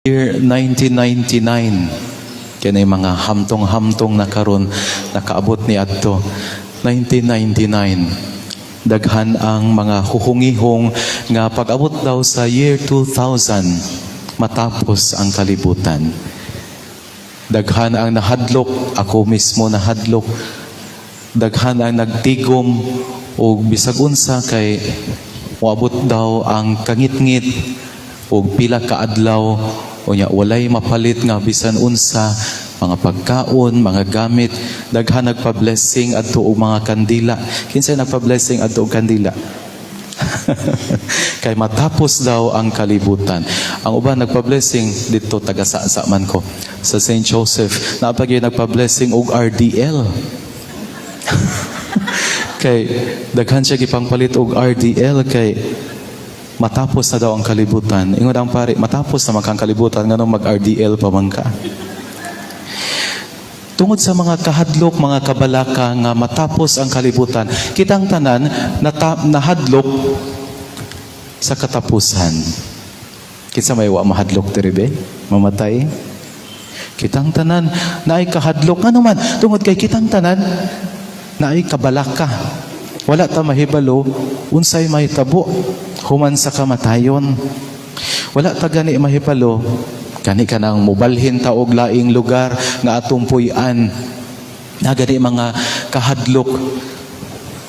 Year 1999, kini mga hamtong-hamtong na karon nakaabot ni adto 1999, daghan ang mga huhungihong nga pag-abot daw sa year 2000, matapos ang kalibutan. Daghan ang nahadlok, ako mismo nahadlok. Daghan ang nagtigom og bisag unsa kay moabot daw ang kangitngit og pila ka adlaw, unya walay mapalit nga bisan unsa, mga pagkaon, mga gamit. Daghan nagpa-blessing adto og mga kandila. Kinsay nagpa-blessing adto og kandila? Kay matapos daw ang kalibutan. Ang uban nagpa-blessing dito, taga sa man ko sa St. Joseph, naa pa gyud nagpa-blessing og RDL. Kay daghan siya gipangpalit og RDL kay matapos na daw ang kalibutan. Ingon ang pare, "Matapos na man kang kalibutan, nganong mag-RDL pa man ka?" Tungod sa mga kahadlok, mga kabalaka nga matapos ang kalibutan, kitang tanan nahadlok sa katapusan. Kinsa may wa mahadlok diri be? Mamatay? Kitang tanan naay kahadlok. Ano man, tungod kay kitang tanan naay kabalaka. Wala ta mahibalo unsay mahitabo human sa kamatayon. Wala ta gani mahibalo gani kanang mubalhin ta og laing lugar nga atong puy-an. Na gani mga kahadlok,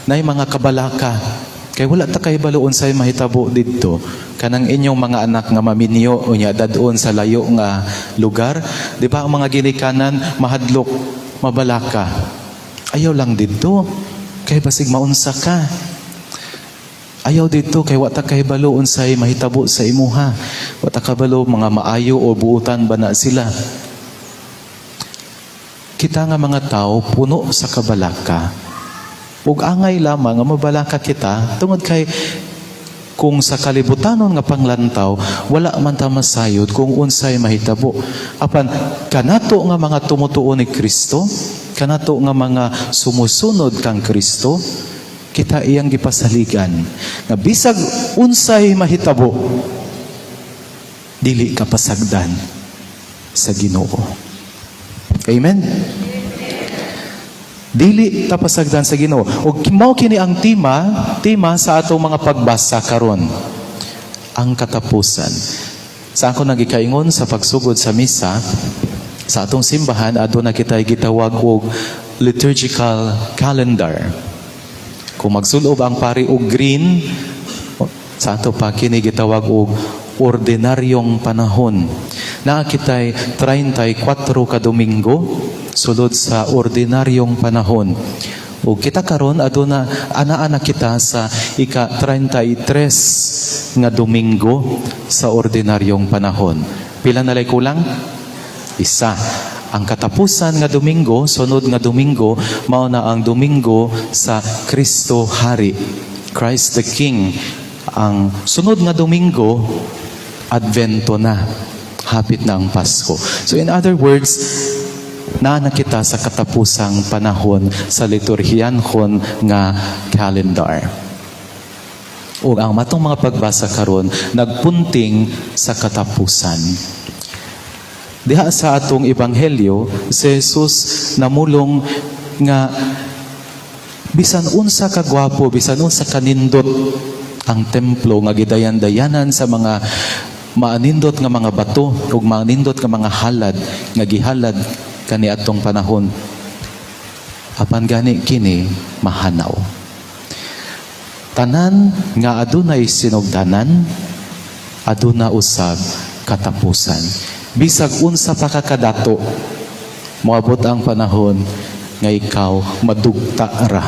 nay mga kabalaka. Kay wala ta kahibalo unsay mahitabo didto. Kanang inyong mga anak nga maminyo unya dad-on sa layo nga lugar, di ba ang mga ginikanan mahadlok, mabalaka? "Ayaw lang didto kay basig maunsa ka. Ayaw didto kay wa ta kahibalo unsay mahitabo sa imuha. Wa ta kabalo mga maayo o buutan ba na sila." Kita nga mga tao puno sa kabalaka. Ug angay lamang nga mabalaka kita tungod kay kung sa kalibutanon nga panglantaw, wala man ta masayod kung unsay mahitabo. Apan kanato nga mga tumutuo ni Kristo, kanato nga mga sumusunod kang Kristo, kita iyang gipasaligan nga bisag unsay mahitabo, dili ka pasagdan sa Ginoo. Amen. Dili ta pasagdan sa Ginoo. Ug mao kini ang tema sa atong mga pagbasa karon. Ang katapusan. Sa ako nagikaingon sa pagsugod sa misa, sa atong simbahan aduna kitay gitawag og liturgical calendar. Kung magsulob ang pari og green, sa ato pa kini gitawag og ordinaryong panahon. Naa kitay 34 ka Domingo sulod sa ordinaryong panahon. Ug kita karon aduna anaa na kita sa ika 33 nga Domingo sa ordinaryong panahon. Pila na lay kulang? Isa. Ang katapusan nga Domingo, sunod nga Domingo, mao na ang Domingo sa Kristo Hari, Christ the King. Ang sunod nga Domingo, Advento na. Hapit na ang Pasko. So in other words, naa na kita sa katapusang panahon sa liturhiyanhon nga calendar. Ug ang matong mga pagbasa karon nagpunting sa katapusan. Diha sa atong ebanghelyo, si Jesus namulong nga bisan unsa ka gwapo, bisan unsa kanindot ang templo nga gidayan-dayanan sa mga maanindot nga mga bato ug maanindot nga mga halad nga gihalad kaniadtong panahon. Apan gani kini mahanaw. Tanan nga adunay sinugdanan, aduna usab katapusan. Bisag unsa pa ka kadato, moabot ang panahon nga ikaw madugta ra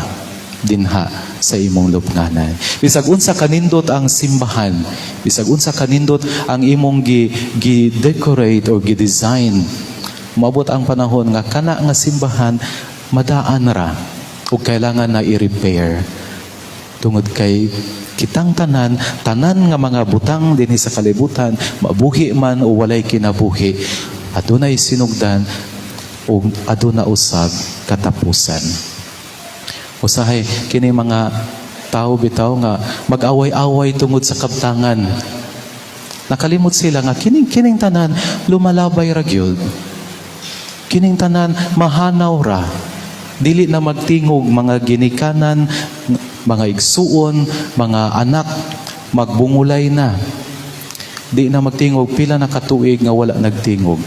dinha sa imong lupnganan. Bisag unsa kanindot ang simbahan, bisag unsa kanindot ang imong gi decorate or gi-design, moabot ang panahon nga kana nga simbahan madaan ra ug kailangan na i-repair. Tungod kay kitang tanan, tanan nga mga butang dinhi sa kalibutan, mabuhi man o walay kinabuhi, adunay sinugdan ug aduna usab katapusan. Usahay kini mga tao bitaw nga mag-away-away tungod sa kabtangan. Nakalimot sila nga kining tanan lumalabay ra gyud. Kining tanan mahanaw ra. Dili na magtingog mga ginikanan, mga igsuon, mga anak, magbungulay na. Di na magtingog, pila na katuig nga wala nagtingog.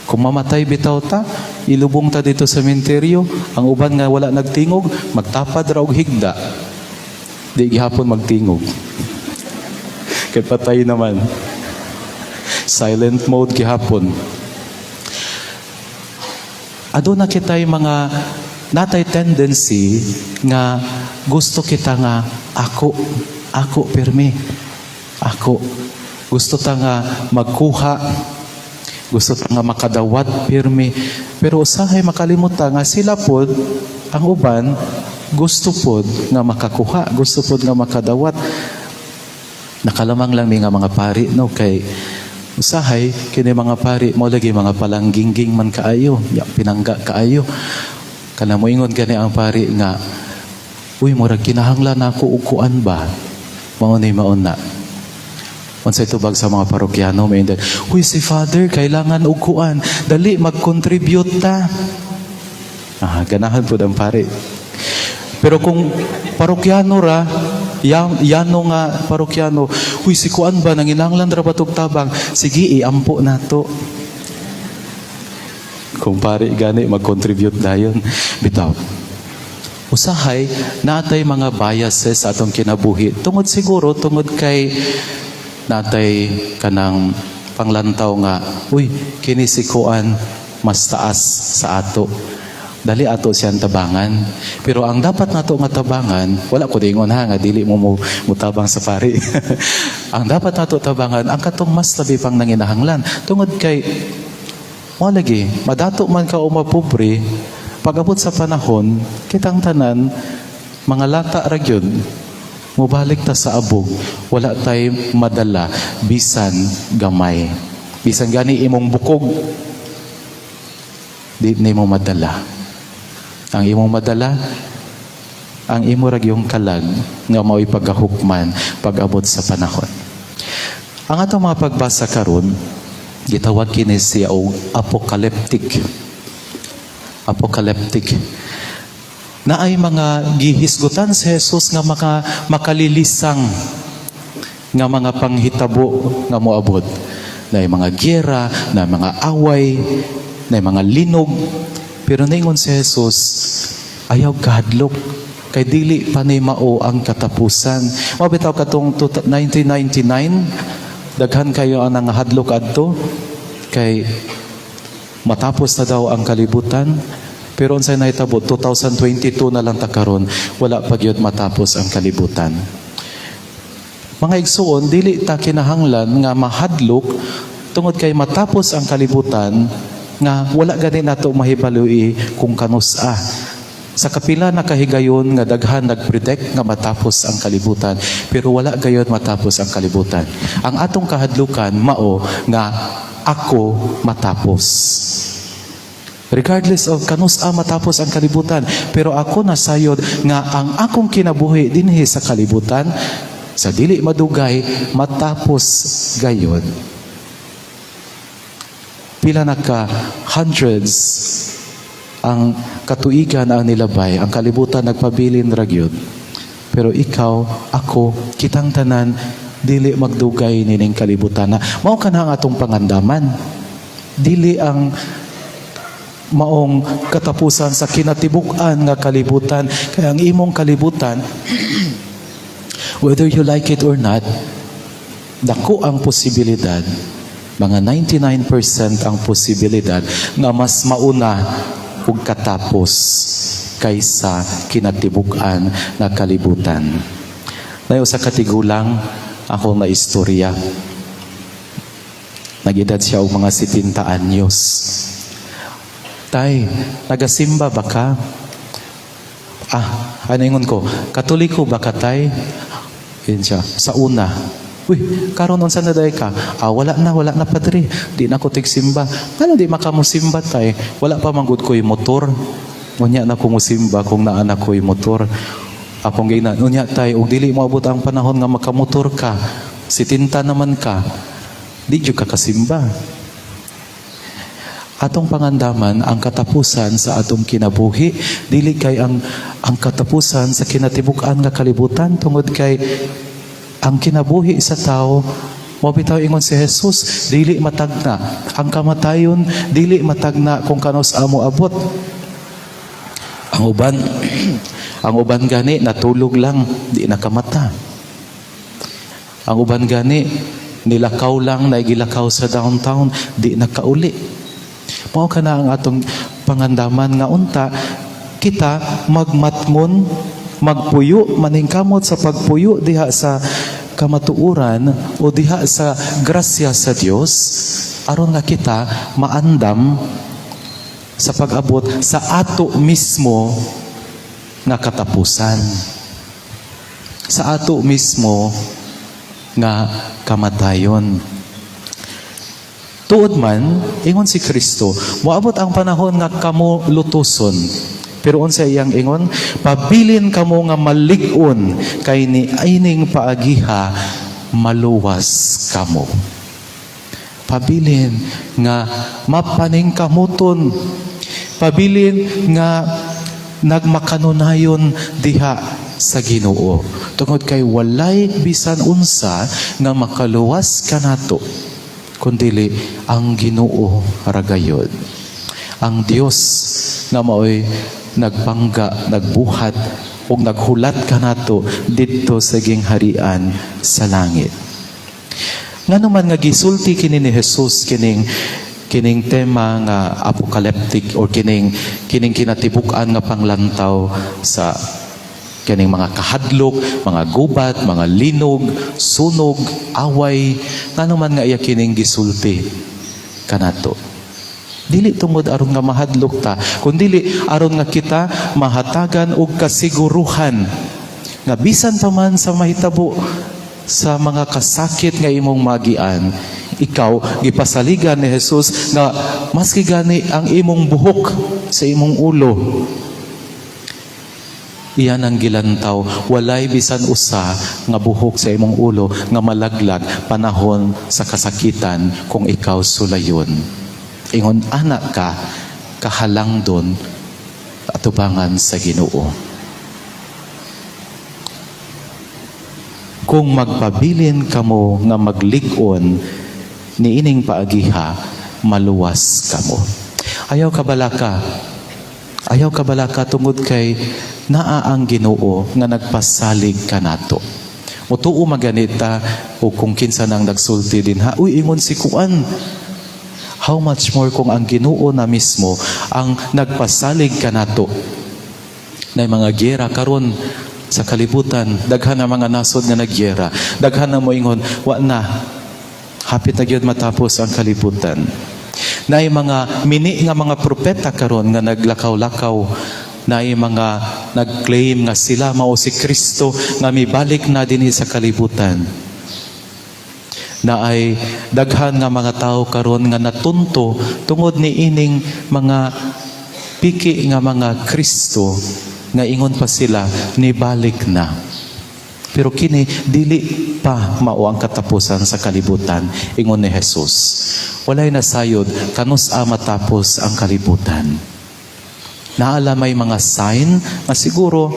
Kung mamatay bitaw ta, ilubong ta dito sa sementeryo, ang uban nga wala nagtingog, magtapad ra og higda. Di gihapon magtingog. Kay patay naman. Silent mode gihapon. Aduna kita'y mga natay tendency nga gusto kita nga ako, ako pirmi. Ako. Gusto ta nga magkuha. Gusto ta nga makadawat pirmi. Pero usahay makalimot ta nga sila pod, ang uban, gusto pod nga makakuha, gusto pod nga makadawat. Nakalamang lang ni nga mga pari, no, kay usahay kini mga pari mo lagi mga palanggingging man kaayo, ya, pinangga kaayo. Kana moingon gani ang pari nga, "Uy, murag kinahanglan nako og kuan ba?" Mao ni maon na. Unsay tubag sa mga parokyano, may, "Uy, si Father kailangan og kuan, dali mag-contribute ta." Ah, ganahan pud ang pari. Pero kung parokyano ra, yano nga parokyano, "Uy, si kuan ba, nanginanglan ra ba tog tabang? Sige, iampo nato." Kung pari gani, mag-contribute dayon. Bitaw. Usahay, natay mga biases sa atong kinabuhi. Tungod siguro, tungod kay natay kanang panglantaw nga, "Uy, kini si kuan mas taas sa ato. Dali ato siyang tabangan." Pero ang dapat nato nga tabangan, wala ko dingon ha nga dili mo mutabang sa pari. Ang dapat nato tabangan ang katong mas labi pang nanginahanglan. Tungod kay mo lagi, madato man ka o mapobre, pag-abot sa panahon, kitang tanan mga lata ra gyud. Mubalik ta sa abog, wala tay madala bisan gamay. Bisan gani imong bukog, di nimo madala. Ang imong madala, ang imo ra gyung kalag nga mao'y pagkahukman pag-abot sa panahon. Ang atong mga pagbasa karon, gitawag kini siya og apocalyptic. Apocalyptic. Naay mga gihisgutan si Jesus nga mga makalilisang nga mga panghitabo nga moabot. Naay mga gyera, na mga away, na mga linog. Pero ningon si Jesus, "Ayaw kahadlok kay dili pa ni mao ang katapusan." Mao bitaw katong 1999, daghan kayo ang nangahadlok adto kay matapos na daw ang kalibutan. Pero unsay nahitabo, 2022 na lang ta karon, wala pa gyud matapos ang kalibutan. Mga igsuon, dili ta kinahanglan nga mahadlok tungod kay matapos ang kalibutan nga wala gani nato mahibalui kung kanus-a. Sa kapila na kahigayon nga daghan nagpredict nga matapos ang kalibutan, pero wala gayon matapos ang kalibutan. Ang atong kahadlukan mao nga ako matapos. Regardless of kanus-a matapos ang kalibutan, pero ako nasayod nga ang akong kinabuhi dinhi sa kalibutan sa dili madugay matapos gayon. Pila na ka hundreds ang katuigan ang nilabay, ang kalibutan nagpabilin ra gyud. Pero ikaw, ako, kitang tanan dili magdugay nining kalibutan na. Mao kana ang atong pangandaman. Dili ang maong katapusan sa kinatibuk-an nga kalibutan. Kaya ang imong kalibutan, whether you like it or not, dako ang posibilidad, mga 99% ang posibilidad nga mas mauna ug katapos kaysa kinatibuk-an nga kalibutan. Nayo sa katigulang ako na istorya. Nag-edad siya og mga 70 anyos. "Tay, nagasimba ba ka?" Ah, ano ingon ko? "Katoliko ba ka, Tay?" Yun siya. "Sa una." "Uy, karon unsa na diay ka?" "Ah, wala na, padre. Di na ko tigsimba." "Ano di makamusimba, Tay?" "Wala pa man gud ko'y motor. Unya na ko musimba kung naa na ko'y motor." Akong giingnan, "Unya, Tay, ug dili mo abot ang panahon nga makamotor ka, 70 naman ka." Di jud ka kasimba. Atong pangandaman ang katapusan sa atong kinabuhi, dili kay ang katapusan sa kinatibuk-an nga kalibutan, tungod kay ang kinabuhi sa tao, mao bitaw ingon si Jesus, dili matagna. Ang kamatayon dili matagna kung kanus-a moabot. Ang uban gani natulog lang, di nakamata. Ang uban gani nilakaw lang, naigilakaw sa downtown, di nakauli. Mao kana ang atong pangandaman nga unta kita magmatngon, magpuyo, maningkamot sa pagpuyo diha sa kamatuoran o diha sa grasya sa Dios, aron nga kita maandam sa pag-abot sa ato mismo nga katapusan, sa ato mismo nga kamatayon. Tuod man, ingon si Kristo, moabot ang panahon nga kamo lutuson. Pero unsa iyang ingon? "Pabilin kamo nga malig-on kay ni ining paagiha maluwas kamo." Pabilin nga mapaningkamuton. Pabilin nga nagmakanunayon diha sa Ginoo. Tungod kay walay bisan unsa nga makaluwas kanato kundili ang Ginoo ra gayod. Ang Dios nga maoy nagpangga, nagbuhat ug naghulat kanato didto sa gingharian sa langit. Ngano man nga gisulti kini ni Jesus, kining tema nga apocalyptic or kining kinatibuk-an nga panglantaw sa kining mga kahadlok, mga gubat, mga linog, sunog, away, ngano man nga iya kining gisulti kanato? Dili tungod aron nga mahadlok ta, kundili aron nga kita mahatagan og kasiguruhan nga bisan pa man sa mahitabo sa mga kasakit nga imong magian, ikaw gipasaligan ni Jesus nga maski gani ang imong buhok sa imong ulo iyan ang gilantaw. Walay bisan usa nga buhok sa imong ulo nga malaglag panahon sa kasakitan kung ikaw sulayon. Ingon ana ka kahalangdon atubangan sa Ginoo. Kung magpabilin kamo nga maglig-on niining paagiha, maluwas kamo. Ayaw kabalaka. Ayaw kabalaka tungod kay naa ang Ginoo nga nagpasalig kanato. Mutuo maganita o kung kinsa nang nagsulti din ha, "Uy, ingon si kuan." How much more kung ang Ginoo na mismo ang nagpasalig kanato? Na mga gyera karon sa kalibutan, daghan na mga nasod nga nagyera, daghan na moingon, "Wa na, hapit na gyud matapos ang kalibutan." Naay mga mini nga mga propeta karon nga naglakaw-lakaw, naay mga nag-claim nga sila mao si Kristo nga mibalik na dinhi sa kalibutan. Naay daghan nga mga tao karon nga natunto tungod ni ining mga piki nga mga Kristo nga ingon pa sila nibalik na. Pero kini dili pa mao ang katapusan sa kalibutan, ingon ni Jesus. Walay nasayod kanus-a matapos ang kalibutan. Naa may mga sign nga siguro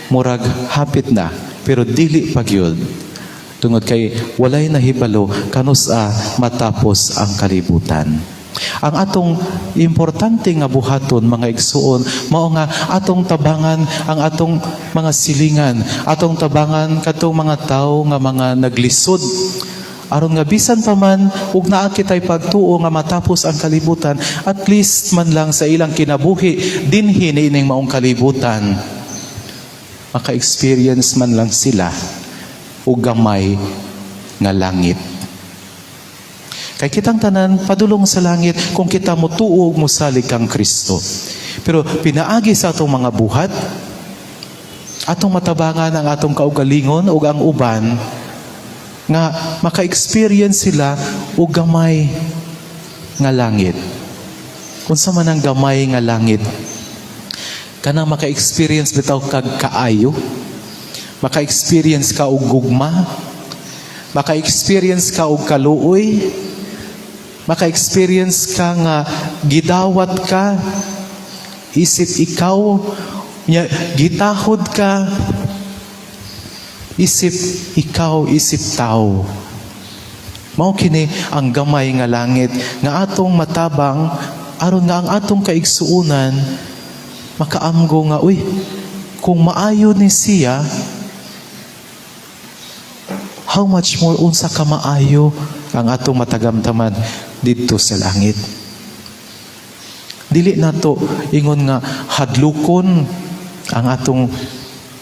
murag hapit na, pero dili pa gyud. Tungod kay walay nahibalo kanus-a matapos ang kalibutan. Ang atong importante nga buhaton, mga igsuon, mao nga atong tabangan ang atong mga silingan, atong tabangan kadtong mga tawo nga mga naglisod, aron nga bisan pa man ug naa kitay pagtuo nga matapos ang kalibutan, at least man lang sa ilang kinabuhi dinhi niining maong kalibutan, maka-experience man lang sila og gamay nga langit. Kay kitang tanan padulong sa langit kung kita motuo ug mosalig kang Kristo. Pero pinaagi sa atong mga buhat, atong matabangan ang atong kaugalingon ug ang uban nga maka-experience sila og gamay nga langit. Unsa man ang gamay nga langit? Kanang maka-experience bitaw kag kaayo, maka-experience ka og gugma, Maka-experience ka og kaluoy, maka-experience ka nga gidawat ka, isip ikaw, nya, gitahod ka, isip ikaw, isip tao. Mao kini ang gamay nga langit nga atong matabang aron nga ang atong kaigsuonan makaamgo nga, "Uy, kung maayo ni siya, how much more unsa ka maayo ang atong matagamtaman didto sa langit?" Dili nato ingon nga hadlukon ang atong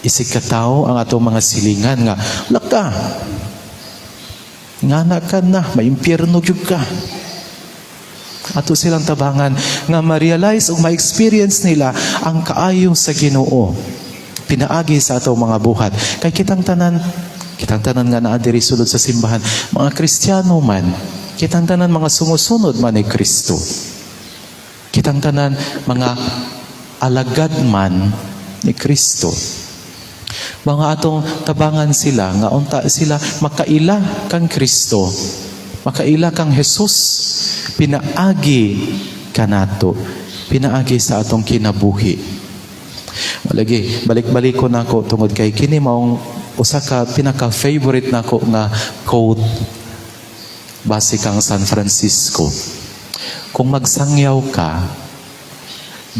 isigkatawo, ang atong mga silingan nga, "Laka, ngana ka na, maimpyerno gyud ka." Ato silang tabangan nga ma-realize o ma-experience nila ang kaayo sa Ginoo pinaagi sa atong mga buhat. Kay kitang tanan nga naa diri sulod sa simbahan, mga Kristiyano man, kitang tanan mga sumusunod man ni Kristo. Kitang tanan mga alagad man ni Kristo. Mga atong tabangan sila nga unta sila makaila kang Kristo, makaila kang Jesus, pinaagi kanato, pinaagi sa atong kinabuhi. Malagi, balik-balik ko nako tungod kay kini maong usa ka pinaka-favorite nako nga quote base kang San Francisco. "Kung magsangyaw ka,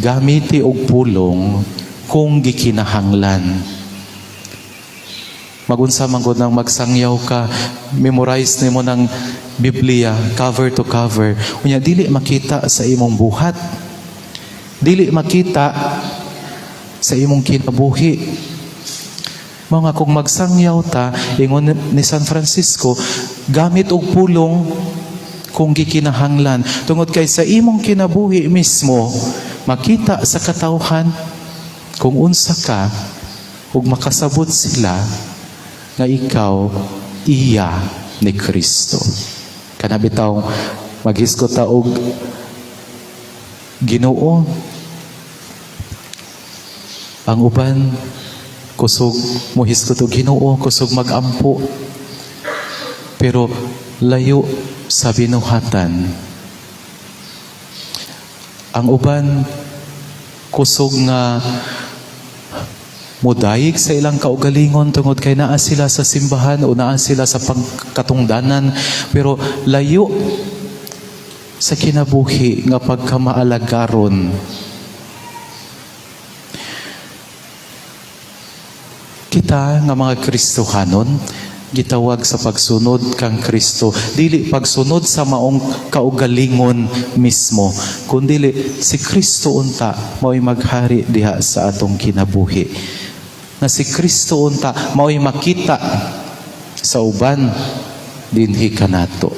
gamiti og pulong kung gikinahanglan." Magunsa man gud nang magsangyaw ka, memorize nimo ng Biblia cover to cover. Unya dili makita sa imong buhat. Dili makita sa imong kinabuhi. Mga kung magsangyaw ta, ingon ni San Francisco, gamit og pulong kung gikinahanglan. Tungod kay sa imong kinabuhi mismo, makita sa katawhan kung unsa ka ug makasabot sila nga ikaw iya ni Kristo. Kana bitaw maghisgot ta og Ginoo. Ang uban kusog mohisgot og Ginoo, kusog magampo. Pero layo sa binuhatan. Ang uban kusog nga mudayig sa ilang kaugalingon tungod kay naa sila sa simbahan o naa sila sa pagkatungdanan, pero layo sa kinabuhi nga pagkamaalagaron. Kita nga mga Kristohanon gitawag sa pagsunod kang Kristo, dili pagsunod sa maong kaugalingon mismo, kundili si Kristo unta mao'y maghari diha sa atong kinabuhi, na si Kristo unta mao'y makita sa uban dinhi kanato.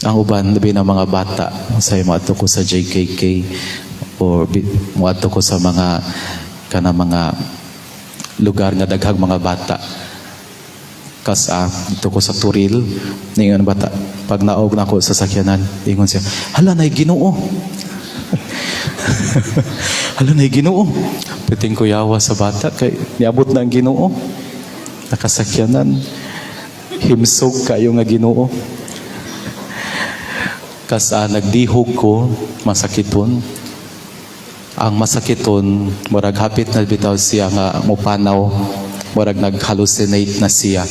Ang uban, labi na mga bata, say moadto ko sa JKK or moadto ko sa mga kana mga lugar nga daghang mga bata. Kas dito ko sa Turil, ningon bata, pag naog na ako sa sakyanan, ingon siya, "Hala, nay Ginoo. Hala, nay Ginoo." Piting ko yawa sa bata kay niabot na ang Ginoo. Nakasakyanan. Himsog kayo nga Ginoo. Kas nagdihog ko, masakiton. Ang masakiton, murag hapit na bitaw siya nga mupanaw, murag nag-hallucinate na siya.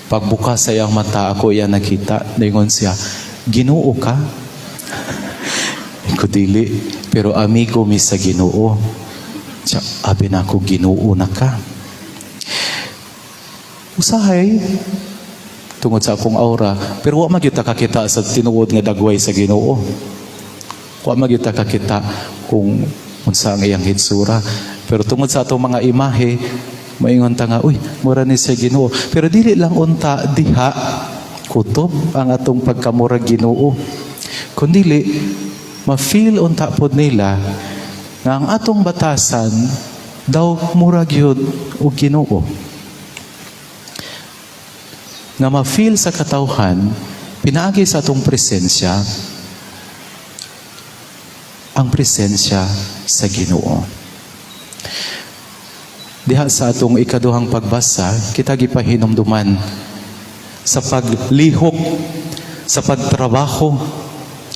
Pagbukas sa iyang mata, ako iya nakita, ningon siya, "Ginoo ka?" Ko, "Dili, pero amigo mi sa Ginoo." Siya, "Abi na ako, Ginoo na ka." Usahay, tungod sa akong aura, pero wa magyud ta kakita sa tinuod nga dagway sa Ginoo. Wa magyud ta kakita kung unsa ang iyang hitsura. Pero tungod sa atong mga imahe, maingon ta nga, "Uy, mura ni siya Ginoo." Pero dili lang unta diha kutob ang atong pagkamura Ginoo. Kundili, ma-feel unta pod nila nga ang atong batasan daw mura gyud og Ginoo. Nga ma-feel sa katawhan, pinaagi sa atong presensya, ang presensya sa Ginoo. Diha sa atong ikaduhang pagbasa, kita gipahinumduman sa paglihok, sa pagtrabaho,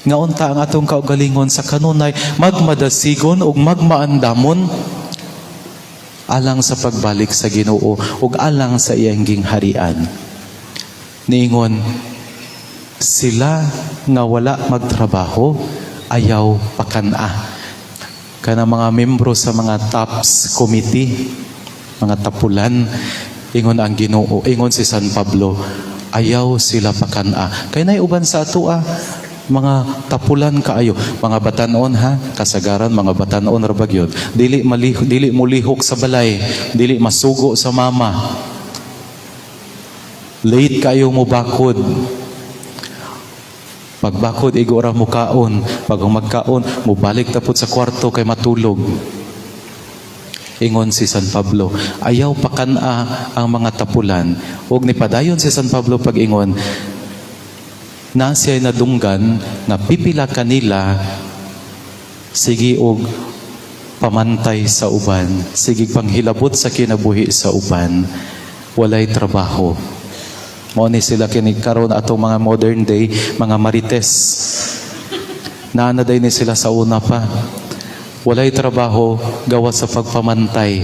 nga unta ang atong kaugalingon sa kanunay magmadasigon ug magmaandamon alang sa pagbalik sa Ginoo ug alang sa iyang gingharian. Niingon sila nga wala magtrabaho, ayaw pakan-a. Kana mga membro sa mga TAPS committee, mga tapulan, ingon ang Ginoo, ingon si San Pablo, ayaw sila pakan-a. Kay nay uban sa atoa mga tapulan kaayo, mga batanon ha, kasagaran mga batanon ra ba gyud. Dili malihok, dili molihok sa balay, dili masugo sa mama. Late kayo mo bakod. Pagbakod, igo ra mo kaon. Pag magkaon, mobalik ta pud sa kwarto kay matulog. Ingon si San Pablo, ayaw pakan-a ang mga tapulan. Ug nipadayon si San Pablo pag-ingon, na siya nadunggan nga pipila kanila sige og pamantay sa uban, sige panghilabot sa kinabuhi sa uban, walay trabaho. Mao ni sila kini karon atong mga modern day mga marites. Naa na ni sila sa una pa. Walay trabaho gawas sa pagpamantay.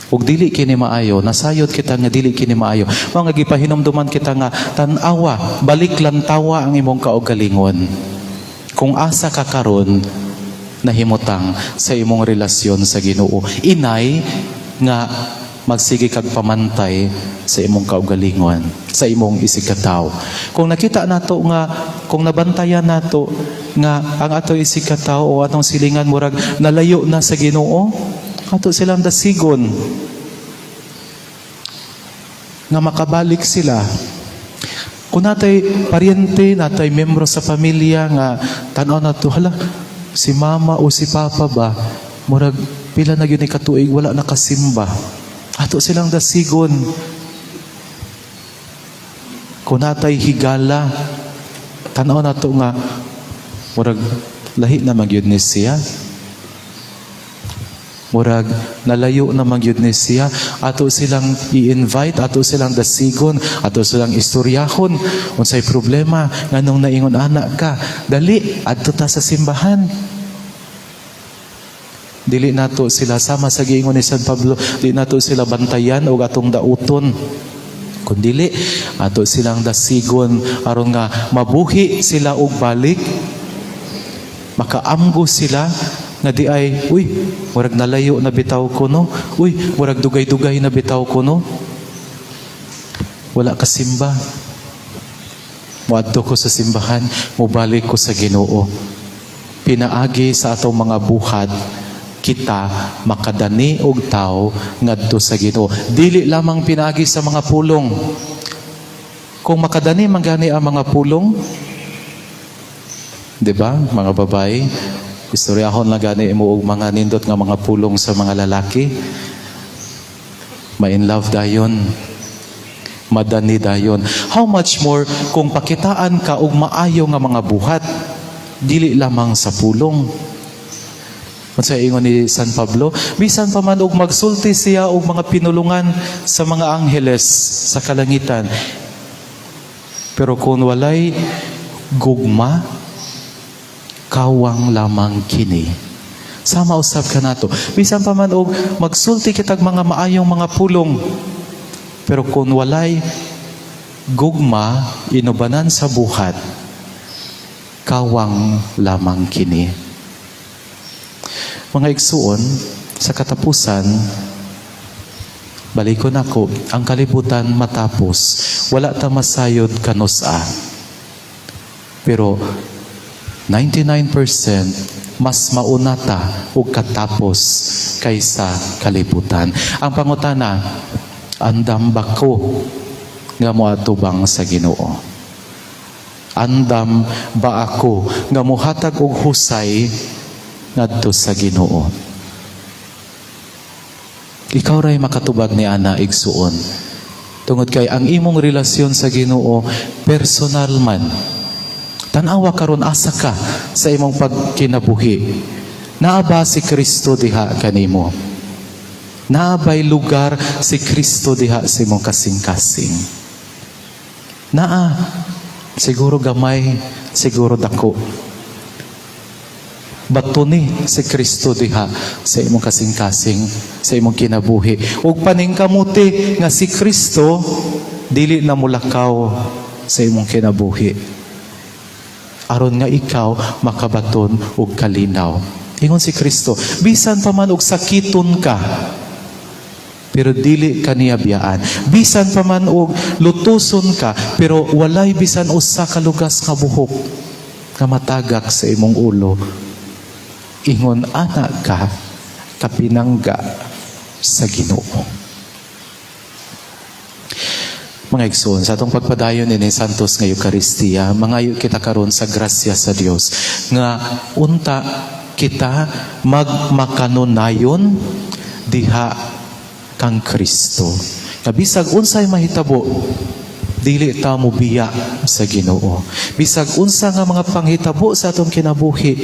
Ug dili kini maayo, nasayod kita nga dili kini maayo. Mga gipahinumduman kita nga tan-awa, balik lantawa ang imong kaugalingon. Kung asa ka karon nahimutang sa imong relasyon sa Ginoo. Inay nga magsige kag pamantay sa imong kaugalingon, sa imong isigkatawo. Kung nakita nato nga, kung nabantayan nato nga ang ato isigkatawo o atong silingan murag nalayo na sa Ginoo, ato silang dasigon nga makabalik sila. Kung natay paryente, natay membro sa pamilya nga tan-aw nato, hala, si mama o si papa ba, murag pila na gyud ni katuig wala nakasimba. Ato silang dasigon. Kung natay higala, tan-aw nato nga murag lahi na man gyud ni siya. Murag nalayo na man gyud ni siya. Ato silang i-invite, ato silang dasigon, ato silang istoryahon unsay problema, nganong naingon ana ka. Dali, adto ta sa simbahan. Dili nato sila, sama sa giingon ni San Pablo, di nato sila bantayan og atong dauton. Kun dili, ato silang dasigon aron nga mabuhi sila og balik, makaamgo sila nga di ay, "Uy, murag nalayo na bitaw ko, no? Uy, murag dugay-dugay na bitaw ko, no, wala ka simba. Moadto ko sa simbahan, mobalik ko sa Ginoo." Pinaagi sa atong mga buhat, kita makadani og tao ngadto sa Ginoo. Dili lamang pinaagi sa mga pulong. Kung makadani man gani ang mga pulong, 'di ba? Mga babae, istoryahon lang gani mo og mga nindot nga mga pulong sa mga lalaki. Ma-in love dayon. Madani dayon. How much more kung pakitaan ka og maayo nga mga buhat, dili lamang sa pulong. Unsa ingon ni San Pablo? Bisan pa man og magsulti siya og mga pinulungan sa mga angheles sa kalangitan, pero kung walay gugma, kawang lamang kini. Sama usab kanato. Bisan pa man og magsulti kitag mga maayong mga pulong, pero kung walay gugma inubanan sa buhat, kawang lamang kini. Mga igsuon, sa katapusan, balikon ako, ang kalibutan matapos, wala ta masayod kanus-a. Pero 99% mas mauna ta og katapos kaysa kalibutan. Ang pangutana, andam ba ko nga moatubang sa Ginoo? Andam ba ako nga mohatag og husay ngadto sa Ginoo? Ikaw ray makatubag ni ana, igsuon. Tungod kay ang imong relasyon sa Ginoo personal man. Tan-awa karon, asa ka sa imong pagkinabuhi? Naa ba si Kristo diha kanimo? Naa bay lugar si Kristo diha sa imong kasing-kasing? Naa, siguro gamay, siguro dako. Batuni si Kristo diha sa imong kasing-kasing, sa imong kinabuhi. Ug paningkamuti nga si Kristo dili na mulakaw sa imong kinabuhi, aron nga ikaw makabaton og kalinaw. Ingon si Kristo, bisan pa man og sakiton ka, pero dili ka niya biyaan. Bisan pa man og lutuson ka, pero walay bisan usa ka lugas nga buhok nga matagak sa imong ulo. Ingon ana ka kapinangga sa Ginoo. Mga igsoon, sa atong pagpadayon ini Santos nga Eukaristiya, mangayo kita karon sa grasya sa Dios nga unta kita magmakanunayon diha kang Kristo. Nga bisag unsay mahitabo, dili ta mobiya sa Ginoo. Bisag unsa nga mga panghitabo sa atong kinabuhi,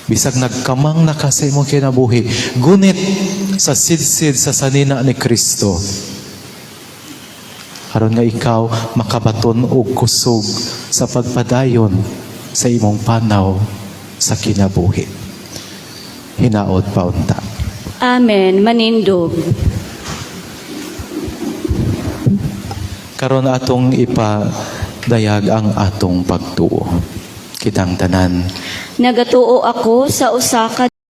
bisag nagkamang na ka sa imong kinabuhi, gunit sa sidsid sa sanina ni Kristo, aron nga ikaw makabaton og kusog sa pagpadayon sa imong panaw sa kinabuhi. Hinaot pa unta. Amen. Manindog. Karon atong ipadayag ang atong pagtuo. Kitang tanan. Nagatuo ako sa usa ka